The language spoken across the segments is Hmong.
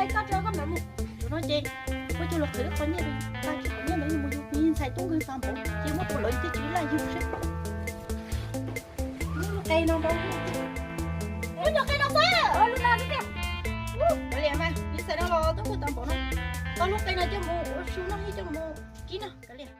Koj tso koj mam mus. Zaum no ces kuv coj los qhwv qhov nyiaj rau yus, tag kis qhov nyiaj ntawd yus mus yus ntxhais tub nkeeg tag npaum ces muab rau lawv, yus thiaj tsis laj yug seb. Lub qe no rau, lub no xwb tiag. Kav liam mas, yus ntxhais no los tub nkeeg tag npaum no, tau lub qe no coj mus ua su noj thiab coj mus kib noj kav liam.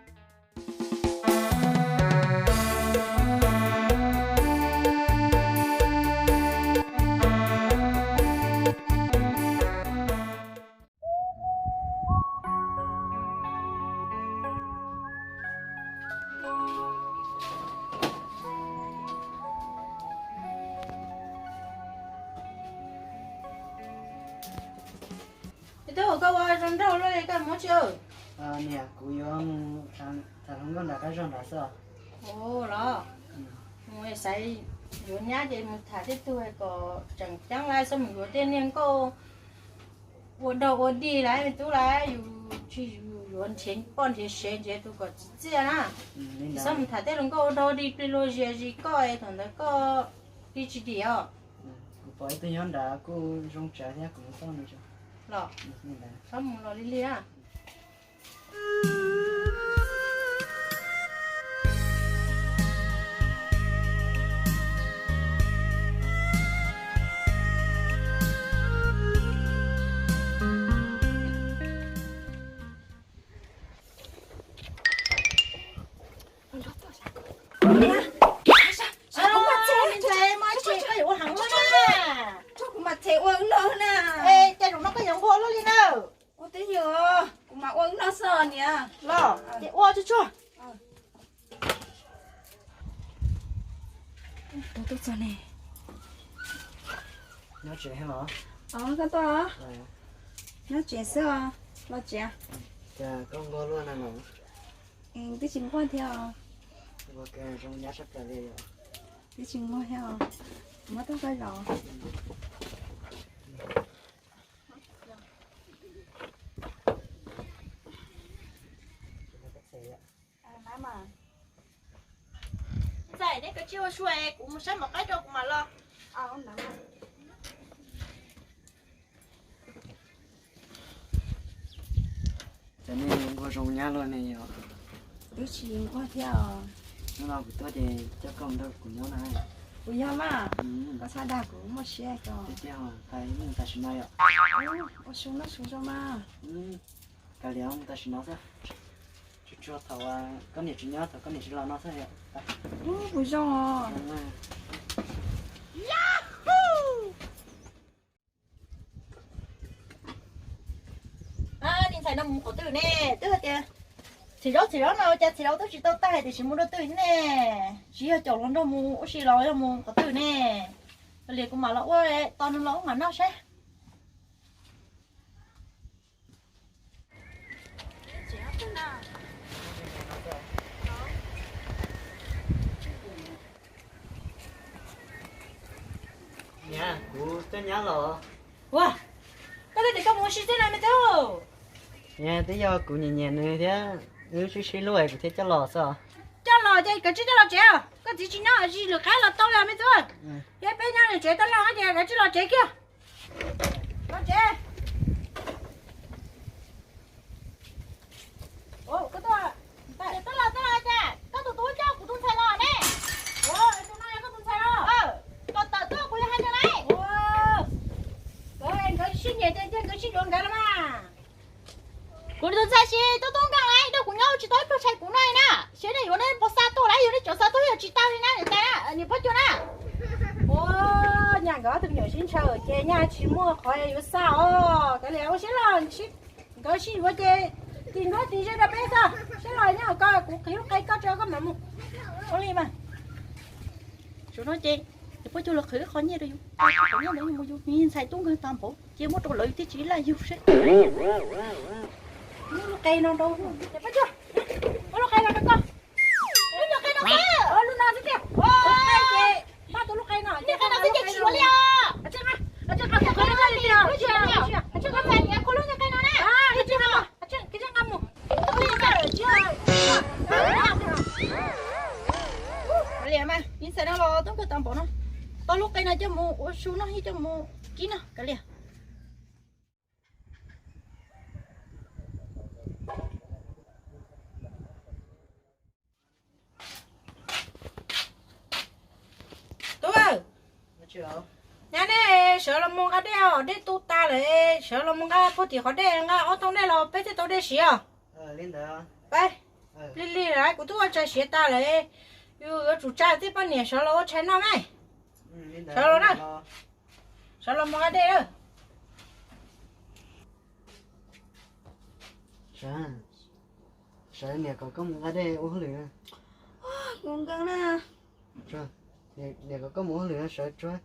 Tub, koj ua zoo nraug luaj li koj muab tsi? Niam, kuv yuav mus tham hluas nkauj nram qab zog nrad xwb. Ua los, mus xaiv yuav nyab ces mus tham tej tug kom tseem ceeb lawm, txhob mus yuav tej niag nkauj ua dog ua dig lawm me tub lawm, yus tsis yus yuav nrhiav poj nrhiav sev nrhiav tus kom txi txiaj na. Txhob mus tham tej hluas nkauj ua dog ua dig plig luag zis zis koj es thaum ntawd koj li tsis dim os. Kuv pom ib tug nyob nrad kuj zoo tsav thiab, kuv mus xauj nws tso. Los, txhob mus los lig lig na. Koj yuav ua heev luaj na. Kuv mam them ua wb noj na. Cas zaum no koj yuav nquag luaj li na. Ua twb yog kuv mam ua wb noj xwb niam. Los ces ua tsuag tsuag. Nyob tsev los? Koj tuaj. Nyob tsev xwb os. Los tsev. Cas koj nquag luaj na los? Twb tsis nquag thiab os. Nquag kawg zoo nyab sab plaws li os. Twb tsis nquag thiab os. Muab tau koj zaum. Ntxhais, neb kav tsij ua su es kuv mus saib mov qaib rau kuv mam los. Cas nej nquag zoo nyab luaj ne yom? Twb tsis nquag thiab os. Hnub no kuv tuaj ces coj koj nrog kuv nyob na. Kuv yog mas, koj txhob dag kuv muaj siab ko. Tiag tiag, mus tam sim no yom. Ua su noj su zoo mas. Kav liam, mus tam sim no xwb. Tsuag tsuag thaum koj niam tsis nyob, thaum koj niam tsis los no xwb yom. Kuv zoo os. Niag ntxhais no mus qhov twg ne? Twb hais tias txiv zaub txiv zaub no, cas txiv zaub twb tsis tau tag tiam sis mus rau twg ne? Tsis yog caum hluas nraug mus ua si los yog mus qhov twg ne? Liam kuv mam los ua, tos nws los wb mam noj saib. Niam, kuv tuaj nyab los. Ua, koj twb tias koj mus ua si xwb no me tub. Niam, twb yog kuv nyiam nyiam nws thiab wb sib sib hlub es kuv thiaj coj los xwb. Coj los ces kav tsij coj los tsev, koj txiv tsis nyob, zis lwm qaib los tau li me tub. Thiab peb nyob lwm tsev tau los ces kav tsij los tsev kiag. Los tsev. Koj los, koj los cas koj tus tub coj kuv tus ntxhais los ne? Tus no yog koj tus ntxhais los? Kom tawm tuaj kuv yuav hais nws lawm. Nkawd sib nyiam ces cia nkawd sib yuav nkawd los mas. Kuv tus ntxhais tsis tub tub nkeeg lawm, nrog kuv nyob tsis tau ib pluag tshais kuv no na. Siab nej yuav nej pov xa tuaj lawm, yog nej cov xa tuaj yog tsis tau li na, niam tais na, niam Pob Cuag na. Ua, nyaj nkawd ob tug me nyuam sib ntshaw ces nyaj tsis muaj qhov yuav xa os. Kav liam ua siab los, nkawd sib yuav ces tim nruab tim ze rau peb xwb. Siab los nyob ko, kuv qhwv lub qe koj tso koj mam mus. Ua li mas. Zaum no ces niam Pob Cuag los qhwv qhov nyiaj rau yus, qhov nyiaj ntawd yus mus yus ntxhais tub nkeeg tag npaum ces muab rau lawv, yus thiaj tsis laj yug seb. Muab lub qe no rau, niam Pob Cuag, muab lub qe no rau koj. Lub nyuag qe no xwb, lub no xwb tiag. Npaj tus lub qe no, lub qe no xwb ces tsis yuav li os. Kav liam mas, ib ntxhais no los tub nkeeg tag npaum no, tau lub qe no coj mus ua su noj thiab coj mus kib noj kav liam. Nyab ne, sawv los mus nqa dej os, dej tu tas lawm, sawv los mus nqa puag tim qhov dej, nqa ob tog dej los peb thiaj tau dej siv os. Peb, lig lig lawm, kuv twb ua tshais siav tas lawm, yus yuav tsum tsa tij poj niam sawv los ua tshais noj me. Sawv los na, sawv los mus nqa dej na. Sawv, niam kom koj mus nqa dej ua hauj lwm. Kuv nkees na. Niam kom koj mus ua hauj lwm no, sawv tsuag,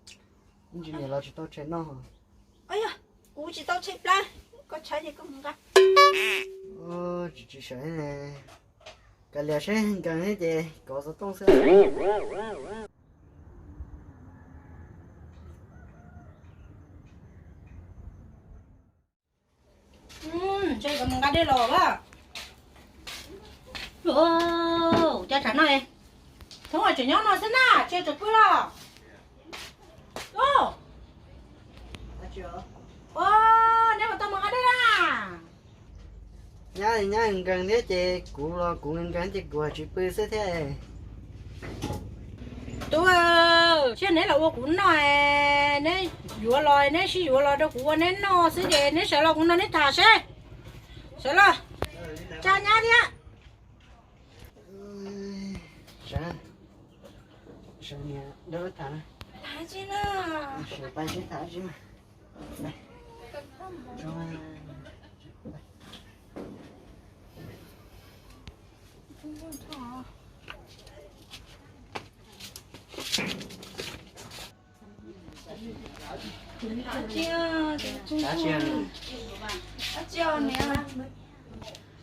ib ntsis niam los tsis tau tshais noj. Yog, kuv tsis tau tshais plab, koj tshaib ces koj mus nqa. Tsis tsis sawv, kav liam seb nkees thiab ces kov xov tooj xwb. Ntshe yuav mus nqa dej los a. Cov tsam no, thoob tseem nyob no xwb na, tsis tseem pw los? Neb puas tau mus nqa dej na? Nyab, nyab nkees thiab ces kuv los kuv nkees nkees ces kuv tsis pw xwb thiab. Tub, thiab neb los ua kuv noj, neb yuav los neb sib yuav los rau kuv ua neb noj xwb ces neb sawv los kuv nrog neb tham seb. Sawv los, tsa nyab thiab.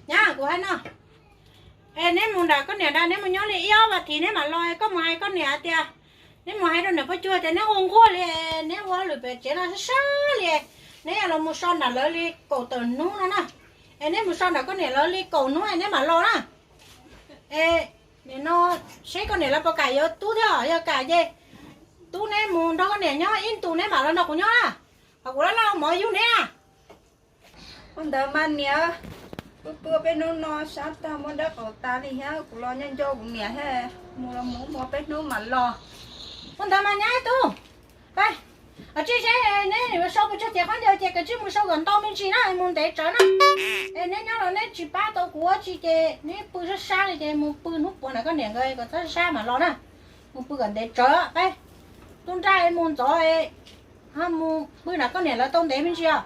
Nyab, kuv hais no, es neb mus nram koj niam nrad, neb mus nyob li ib ob vas thiv neb mam los, koj mus hais koj niam tias, neb mus hais rau niam Paj Cuag tias neb ua nquag li, neb ua hauj lwm pem tsev no sab sab li, neb yuav los mus so nram lawv li kaum tawm hnub no na. Es neb mus so nram koj niam lawv li kaum hnub es neb mam los na. Es nim no seb koj niam lawv puas kam yuav tub thiab, yog kam ces tub neb mus nrog koj niam nyob ib ntus neb mam los nrog kuv nyob na. Hos kuv laj laj ua mov yug neb na. Ua ntawd mas niam, pw pw peb hnub no sab tag muaj dab qaum tas li thiab, kuv los nco nco kuv niam thiab, mus los mus ua peb hnub mam los. Ua ntawd mas nyab tub, pab, tsij seb neb yuav sau pes tsawg ces qhov ncauj ces kav tsij mus sau kom ntau me ntsis na, mus ntev tsawv na. Es neb nyob los neb tsis pab tau kuv ua tsi ces neb pw sab sab li ces mus pw hnub puav nram koj niam nkawd kom txhob sab sab mam los na. Mus pw kom ntev tsawv pab, tub nraj mus ntxov, mus pw nram koj niam lawv tau ntev me ntsis os.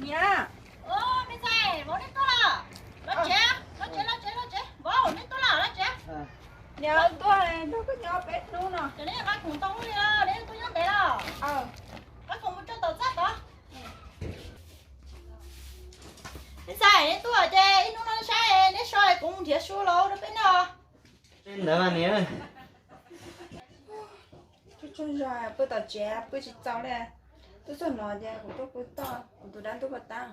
Niam, me ntxhais, vauv neb tuaj los? Los tsev, los tsev, los tsev, los tsev, vauv neb tuaj los? Los tsev. Niam, tuaj nrog koj nyob peb hnub no. Ces neb nqa khoom tau li los neb tuaj nyob ntev los? Nqa khoom mus rau tom txaj tod. Me ntxhais, neb tuaj ces ib hnub no saib neb so kuv mus nrhiav su los rau peb noj. Ntawd mas niam. Tsaug zog, pw tom tsev pw tsis txaus li. Tuaj txog no ces kuv tuaj pw toj kuv tus dab ntub pas tab.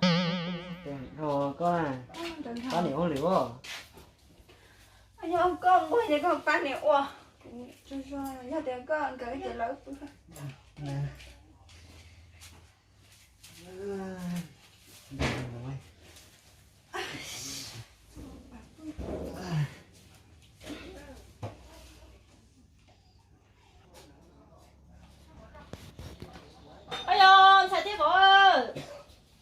Koj pab niam ua lwm as. Yog koj nquag ces koj pab niam ua. Tsaug zog, yog tias koj nkawd ces lawv pw. Oj yog ntxhais thiab vauv,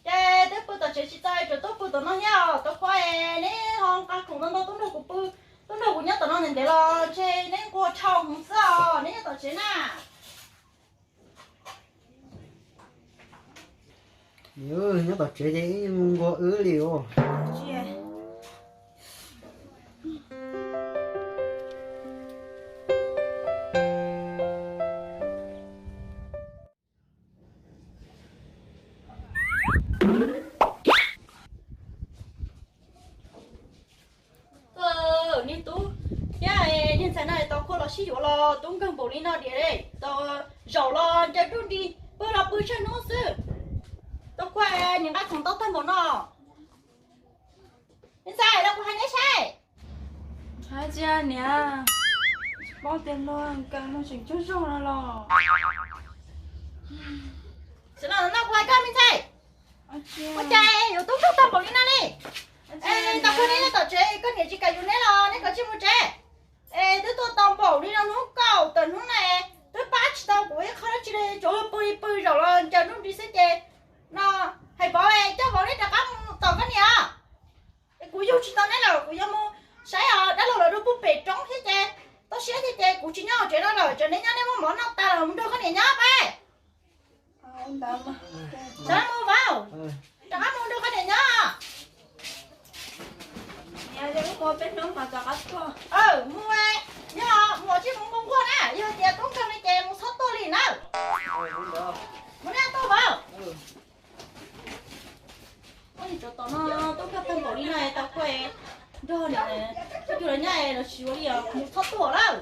ces twb pw tom tsev tsis txaus, tseem tuaj pw tom no thiab os. Tau qhuav neb ho nqa khoom ntau ntau tuaj nrog kuv pw, tuaj nrog kuv nyob tom no ntev ntev los ntshe neb nquag dhau heev xwb os, neb nyob tom tsev na. Nyob tom tsev ces ib nquag wb li os. Tub nkeeg npaum li no diam, zaum los ncaws nruj nris, pw los pw tsawg hnub xwb. Tau kuv niam nqa khoom tau tag npaum no. Me ntxhais, los kuv hais neb saib. Hais tias niam, paub tias luag nkees luag tseem tsaug zog no los. Tam sim no kuv hais koj me ntxhais, ua cas yuav tub nkeeg tag npaum li no li? Es tau kuv neb nyob tom tsev, koj niam tsis kam yuav neb los neb kav tsij mus tsev. Es twb tuaj tau npaum li no hnub kaum tawm hnub na, twb pab tsis tau kuv ib qho dab tsi li, tsuas pw pw zaum los ncaws nruj nris xwb ces no, hais vauv coj vauv neb rov qab mus tom koj niam. Es kuv yug tsis tau neb lawm, kuv yuav mus saib os, dab laug lawv dua puag pem roob thiab ces, tau siab thiab ces kuv tsis nyob hauv tsev no lawm, tsam neb nyob neb muab mov noj tas lawm mus nrog koj niam nyob pab. Sawv mus vauv, rov qab mus nrog koj niam nyob. Mus, yog mus tsis mus nquag nquag na, yog tias tub nkeeg li ces mus txhob tuaj li na. Mus neb tuaj vauv. Ua li tsov tom no tub nkeeg tag npaum li no tau kuj nrog niam, kuj coj los nyob los tsis ua li os, mus txhob tuaj lawm.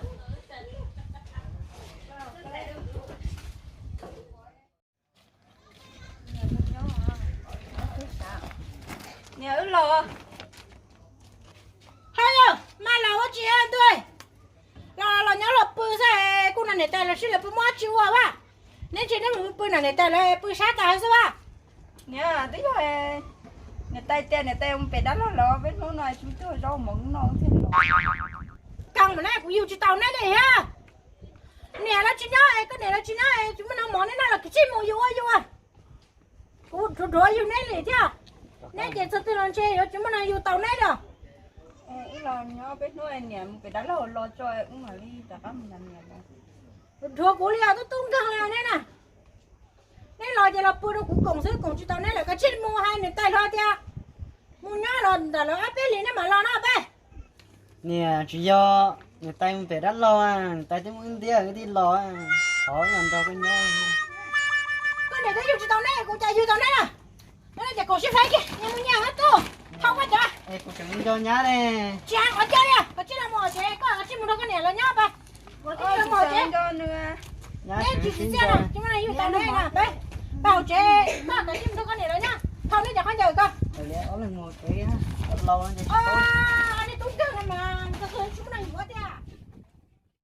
Niam wb los. Haj yog mas los ua tsis ntuj, los los nyob los pw xwb, kuj no niam tais los sib lawv pw muaj dab tsi ua vas. Neb ntshe neb mus pw no niam tais lawv pw sab tas xwb vas. Niam, twb yog niam tais tias niam tais mus pem dab laug los peb hnub no tsis muaj twg zaub mov no thiab. Kawg mas na kuv yug tsis tau neb li thiab. Niam los tsis nyob, koj niam los tsis nyob, tsis muaj noj mov neb noj los kav tsij mus yus ua yus. Kuv dhuav dhuav yug neb li thiab. Neb ces txog twg los ntshe yuav tsis muaj neeg yug tau neb li. Wb los nyob peb hnub niam mus pem dab laug los tso wb mam li rov qab mus nrog niam. Dhuav kuv li os, tub tub nkeeg li os neb na. Neb los ces los pw rau kuv koom xwb, koom tsis tau neb lawm, kav tsij mus hais niam tais hluas tias mus nyob los ntawm lawv ob peb hlis neb mam los no peb. Niam, tsis yog, niam tais mus pem dab laug, niam tais twb muaj wb ntiab wb thiaj los, thov los nrog koj nyob. Koj niam twb yug tsis tau neb, kuv cas yug tau neb na. Nyob ces koom sib faib kiag, nyias mus nyias hab tuj, thauj koj cov. Kuv tseem nco nyab ne. Tsis hais qhov ncauj li, koj tsij los mus tsev, koj tsij mus nrog koj niam lawv nyob pas. Kuv tsij los mus tsev. Neb tsis tsim txiaj na, tsis muaj neeg yug tau neb na, peb pas hauv tsev, koj tsij mus nrog koj niam lawv nyob, thauj neb cov qhov ncauj ko.